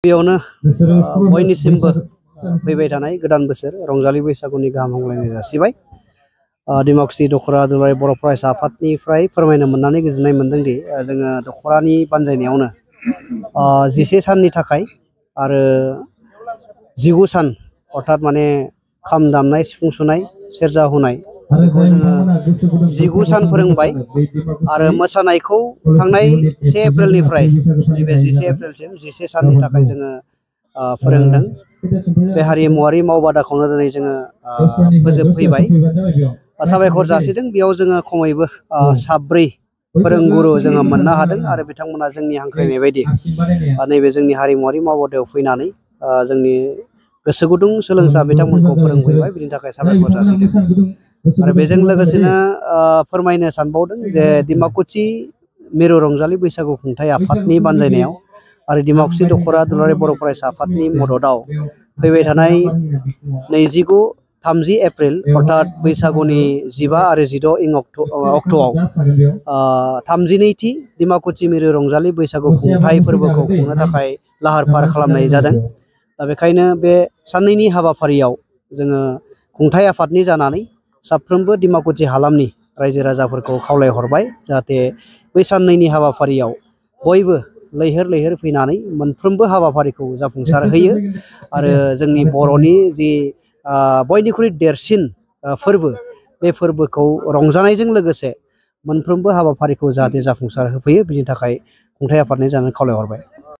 बेयावनो बयनिसिमबो फैबाय थानाय गोदान बोसोर रंजालि बैसागुनि गाहाम हामलायनाय जासिबाय। डिमाकुसि दख'रा दुलाराय बर' फरायसा आफादनिफ्राय फोरमायनो मोननानै गोजोननाय मोनदों दि जोङो दख'रानि बानजायनायावनो 11 साननि थाखाय आरो 19 सान अर्थात माने खाम दामनाय सिफुं सुनाय सेरजा हुनाय बेखौ जोङो 19 सान फोरोंबाय आरो मोसानायखौ थांनाय 1 एप्रिलनिफ्राय नैबे 11 एप्रिलसिम 11 साननि थाखाय जोङो फोरोंदों। बे हारिमुवारि मावबादाखौनो दिनै जोङो फोजोबफैबाय। साबायखर जासिदों। बेयाव जोङो खमैबो 7 फोरोंगुरु जोङो मोननो हादों आरो बिथांमोना जोंनि हांख्रायनाय बायदि नैबे जोंनि हारिमुवारि मावबादायाव फैनानै जोंनि गोसो गुदुं सोलोंसा बिथांमोनखौ फोरोंफैबाय। बिनि थाखाय साबायखर जासिदों आरो बेजों लोगोसेनो फोरमायनो सानबावदों जे डिमाकुसि मिरु रंजालि बैसागु खुंथाय आफादनि बानजायनायाव आरो डिमाकुसि दख'रा दुलाराय बर' फरायसा आफादनि मददआव फैबाय थानाय 29-30 एप्रिल अर्थात बैसागुनि 15 आरो 16 अक्ट'आव 32थि डिमाकुसि मिरु रंजालि बैसागु खुंथाय फोरबोखौ खुंनो थाखाय लाहार फाहार खालामनाय जादों। दा बेखायनो बे साननैनि हाबाफारियाव जोङो खुंथाय आफादनि जानानै साफ्रोमबो डिमाकुसि हालामनि रायजो राजाफोरखौ खावलायहरबाय जाहाथे बै साननैनि हाबाफारियाव बयबो लैहोर लैहोर फैनानै मोनफ्रोमबो हाबाफारिखौ जाफुंसार होयो आरो जोंनि बर'नि जि बयनिख्रुइ देरसिन फोरबो बे फोरबोखौ रंजानायजों लोगोसे मोनफ्रोमबो हाबाफारिखौ जाहाथे जाफुंसार होफैयो बिनि थाखाय खुंथाय आफादनि जानानै खावलायहरबाय।